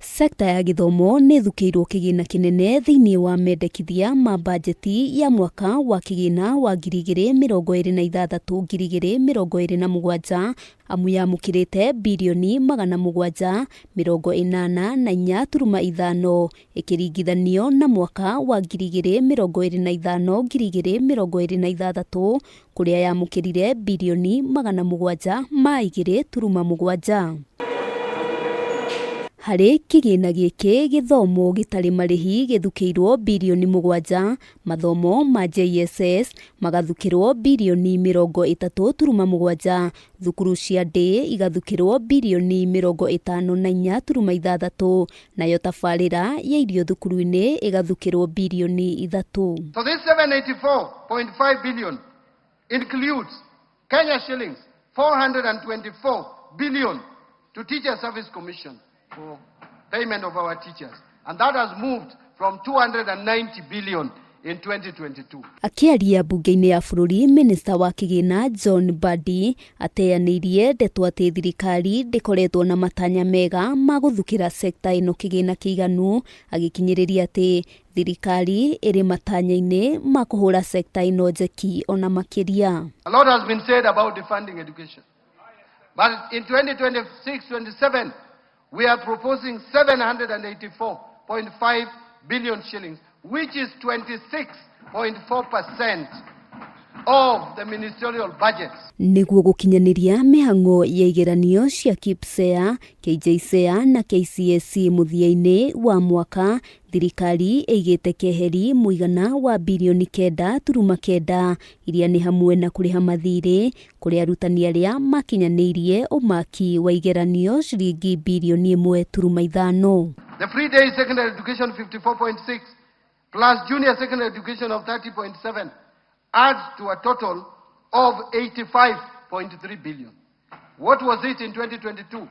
Sekta ya gĩthomo nĩ ĩthukĩirwo kĩgĩna kĩnene thĩinĩ wa mendekithia ma mbanjeti ya mwaka wa kĩgĩna wa 2026 2027 amu yamũkĩrĩte birioni 784.5 ĩkĩringithanio na mwaka wa 2025 2026 kũrĩa yamũkĩrire birioni 702.7. Harĩ kĩgĩna gĩkĩ gĩthomo gĩtarĩ marĩhi gĩthukĩirwo birioni 7, mathomo ma JSS magathukĩrwo birioni 30.7, thukuru cia ndĩ igathukĩrwo birioni 54.6, nayo tabarĩra ya irio thukuru-inĩ ĩgathukĩrwo birioni 3. So this 784.5 billion includes Kenya shillings 424 billion to Teacher Service Commission for payment of our teachers. And that has moved from 290 billion in 2022. Akĩaria mbunge-inĩ ya bũrũri, minista wa kĩgĩna John Mbadi ateanĩirie ndeto atĩ thirikari ndĩkoretwo na matanya mega ma gũthukĩra sekta ĩno kĩgĩna kĩiganu, agĩkinyĩrĩria atĩ thirikari ĩrĩ matanya-inĩ ma kũhũra sekta ĩno njeki ona makĩria. A lot has been said about defunding education. But in 2026-27, we are proposing 784.5 billion shillings, which is 26.4% of the ministerial budget. Nĩguo gũkinyanĩria mĩhang'o ya igeranio cia KPSEA, KJSEA na KCSE mũthia-inĩ wa mwaka, thirikari ĩigĩte keheri mũigana wa birioni 9.9 iria nĩ hamwe na kũrĩha mathirĩ kũrĩ arutani arĩa makinyanĩirie ũmaki wa igeranio ciringi birioni 1.5. The free day secondary education 54.6 plus junior secondary education of 30.7 adds to a total of 85.3 billion. What was it in 2022?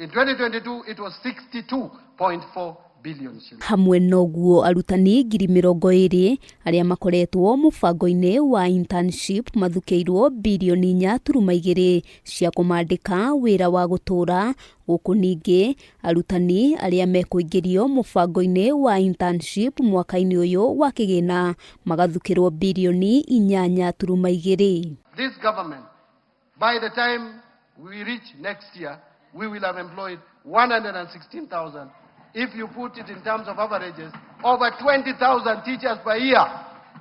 In 2022, it was 62.4 billion shillings. Hamwe noguo arutani 20,000 arĩa makoretwo mũbango-inĩ wa internship mathukĩirwo birioni 4.2 cia kũmandĩka wĩra wa gũtũũra, gũkũ ningĩ arutani arĩa mekũingĩrio mũbango-inĩ wa internship mwaka-inĩ ũyũ wa kĩgĩna magathukĩrwo birioni 8.2. This government, by the time we reach next year, we will have employed 116,000. If you put it in terms of averages, over 20,000 teachers per year.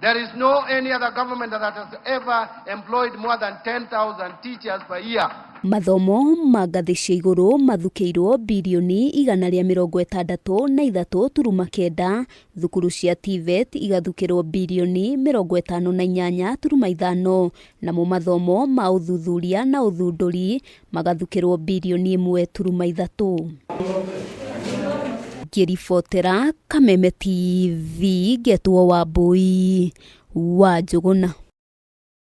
There is no any other government that has ever employed more than 10,000 teachers per year. Mathomo ma ngathĩ cia igũrũ mathukĩirwo birioni 163.9, thukuru cia TVET igathukĩrwo birioni 58.5, namo mathomo ma ũthuthuria na ũthundũri magathukĩrwo birioni 1.3. Ngĩribotera Kameme TV ngetwo Wambui wa Njũgũna.